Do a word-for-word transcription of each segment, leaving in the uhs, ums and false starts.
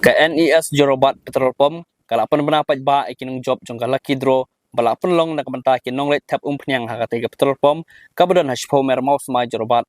Ka N E S Jorabat Petrol Pump ka la pynbna paidbah ïa ki nongjop jong ka Lucky Draw ba la pynlong na ka bynta ki nongleit thep umphniang ha katei ka petrol pump kaba don ha Shiphew Mer Mawsmai Jorabat.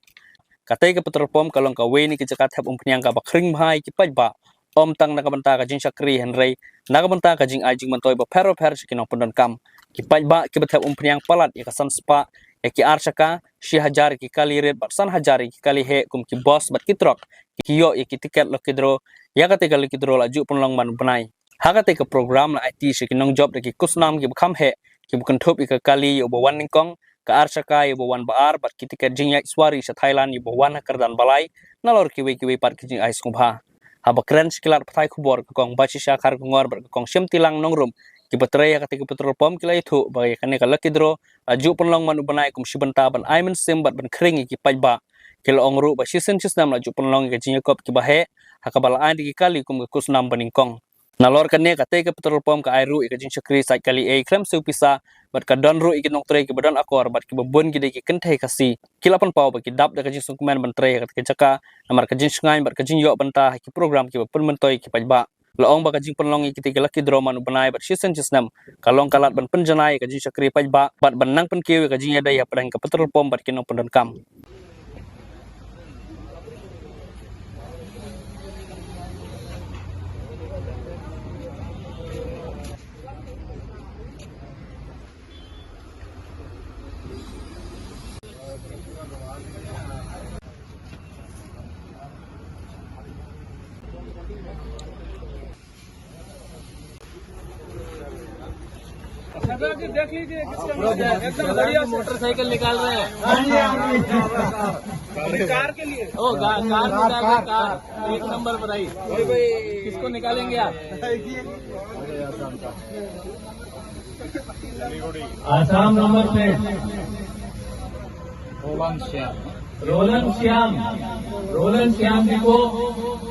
Katei ka petrol pump ka long kawei na ki jaka thep umphniang kaba khring bha ïa ki paidbah, ym tang na ka bynta ka jingshakri hynrei na ka bynta ka jingai jingmyntoi bapher bapher sha ki nongpyndonkam. Ki paidbah kiba thep umphniang palat ïa ka san spah ïa ki ar shaka, shi hajar ïa ki kali rit bad san hajar ïa ki kali heh kum ki bos bad ki trok, ki ïoh ïa ki tiket Lucky Draw ïa katei ka Lucky Draw la ju pynlong man u bnai. Ha katei ka program la aiti sha ki nongjop da ki khusnam kiba kham heh, kiba kynthup ïa ka kali ïa uba wan nyngkong, ka ar shaka ïa uba wan ba ar bad ki tiket jingïaid suwari sha Thailand ïa uba wan ha kyrdan ba lai, nalor kiwei kiwei pat ki jingai sngewbha. Haba kren sha ki lad pathai khubor, ka Kong Bashisha Kharkongor bad ka Kong Shemtilang Nongrum, kiba trei ha katei ka petrol pump, ki la ïathuh ba ïa kane ka Lucky Draw la ju pynlong man u bnai kum shi bynta ban ai mynsiem bad ban khring ïa ki paidbah. Ki la ong ruh ba shisien shisnem la ju pynlong ïa ka jingïakop kiba heh ha kaba la ai da ki kali kum ka khusnam ba nyngkong. Nalor kane, katei ka petrol pump ka ai ruh ïa ka jingshakri sait kali ei khlem siew pisa bad ka don ruh ïa ki nongtrei kiba don akor bad kiba bun ki dei ki kynthei Khasi. Ki la pynpaw ba ki dap da ka jingsngewkmen ban trei ha katei ka jaka namar ka jingshngaiñ bad ka jingïoh bynta ha ki program kiba pynmyntoi ïa ki paidbah. La ong ba ka jingpynlong ïa kitei ki Lucky Draw man u bnai bad shisien shisnem ka long ka lad ban pynjanai ïa ka jingshakri paidbah bad ban nang pynkiew ïa ka jingïadei hapdeng ka petrol pump bad ki nongpyndonkam. अच्छा जी, देख लीजिए किसका मिल गया, एकदम बढ़िया से। मोटरसाइकिल निकाल रहे हैं। हाँ जी, हाँ जी। कार के लिए। ओ, गा-, कार निकाल रहे हैं, कार। एक नंबर बनाई। किसको निकालेंगे आप? आसाम नंबर पे रोलन श्याम। रोलन श्याम, रोलन श्याम जी को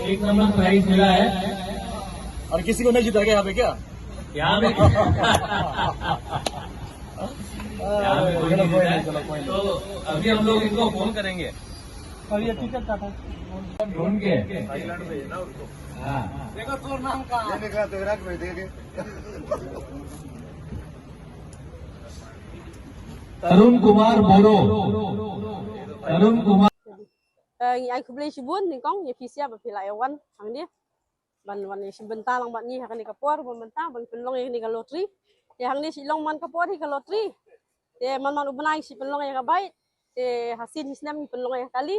एक नंबर प्राइज मिला है। और किसी को नहीं जीता क्या यहाँ पे क्या? यहाँ पे, यहाँ पे कोई नहीं जीता है। तो अभी हम लोग इनको फोन करेंगे। और ये टिकट का था। ढूंढ के। हाँ। देखो, तोर नाम का? ये निकला, तो रख भाई, दे दे। तरुण कुमार बोरो। तरुण कुमार। Eh, ngi ai khublei shibun nyngkong ïa phi sha ba phi la ïa wan hangne ban wan ïa shim bynta lang bad ngi ha kane ka por, ban bynta ban pynlong ïa kane ka lottery. Te hangne shi long man ka por hi ka lottery. Te man man u bnai shi pynlong ïa ka bike. Te ha sien hi snem ngi pynlong ïa ka kali.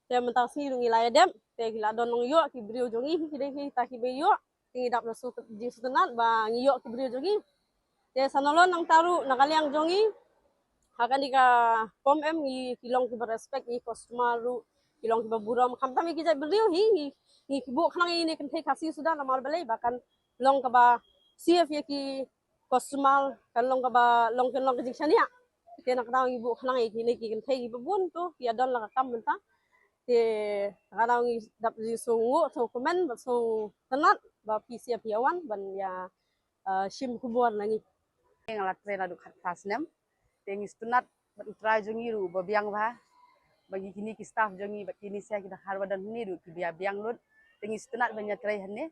Te mynta ka sngi ruh ngi la ïa dep. Te ki la don nongïoh ki briew jong ngi, ki dei kita kiba ïoh. Te ngi dap da sngewtynnat ba ngi ïoh ki briew jong ngi. Te sa nalor nangta ruh na ka liang jong ngi, ha kane ka pump em, ngi ki long kiba respect ïa ki customer ruh, ki long kiba burom. Khamtam ïa ki jait briew hi, ngi, ngi ki buh khnang ïa kine ki kynthei Khasi suda namar balei ba kan long kaba safe ïa ki customer, kan long kaba long, kan long ka jingshaniah. Te na ka daw ngi buh khnang ïa kine ki kynthei kiba bun to ki ïa don la ka kam mynta. Te na ka daw ngi dap jingsngewnguh, sngewkmen bad sngewtynnat ba phi sha phi ïa wan ban ïa, eh, shim khubor na ngi. Nga la trei naduh khatphra snem. Te ngi sngewtynnat bad U Trai jong ngi ruh ba biang bha. Ba ngi kine ki staff jong ngi bad kine sha ki dkhar ba don hangne ruh ki biang biang lut. Te ngi sngewtynnat ban ïa trei hangne.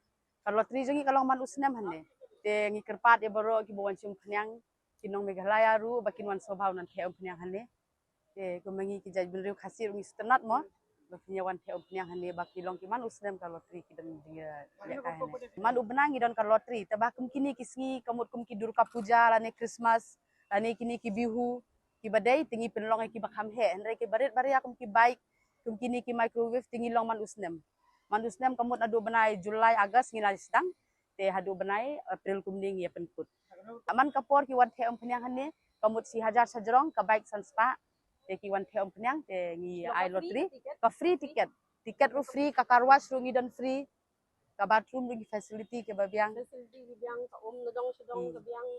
Ka lottery jong ngi ka long man u snem hangne. Te ngi kyrpad ïa baroh kiba wan shim phniang, ki nong Meghalaya ruh ba kin wan sngewbha ban theh umphniang hangne. Te kumba ngi ki jaitbynriew Khasi ruh ngi sngewtynnat mo ba kin ïa wan theh umphniang hangne ba ki long ki man u snem ka lottery ki dang jingïa kai hangne. Man u bnai ngi don ka lottery, te ba kum kine ki sngi ka mut kum ki Durga Puja lane Christmas lane kine ki Bihu kiba dei, te ngi pynlong ïa kiba kham heh, hynrei kiba rit baria kum ki bike, kum kine ki microwave, te ngi long man u snem. Man u snem ka mut naduh bnai July, August ngi la sdang, te haduh bnai April kumne ngi ïa pynkut. Man ka por ki wan theh umphniang hangne ka mut shi hajar shajrong, ka bike san spah. Te ki wan theh umphniang te ngi ai lottery. Ka free ticket. Ticket ruh free, ka car wash ruh ngi don free. Ka bathroom ruh ngi facility kiba biang. Facility ki biang, ka um na dong sha dong ka biang.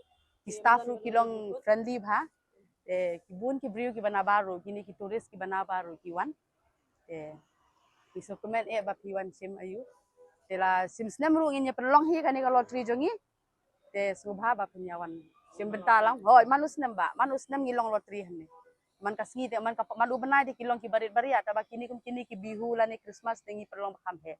Ki staff ruh ki long friendly bha. Te ki bun ki briew kiba nabar ruh, kine ki tourist kiba nabar ruh ki wan. Te ngi sngewkmen eh ba phi wan shim aïu. Te la shim snem ruh ngin ïa pynlong hi kane ka lottery jong ngi. Te sngewbha ba phin ïa wan shim bynta lang. Hooid, man u snem ba, man u snem ngi long lottery hangne. Man ka sngi te, man ka, man u bnai te ki long kiba rit baria, te ba kine kum kine ki Bihu lane Christmas te ngi pynlong ba kham heh.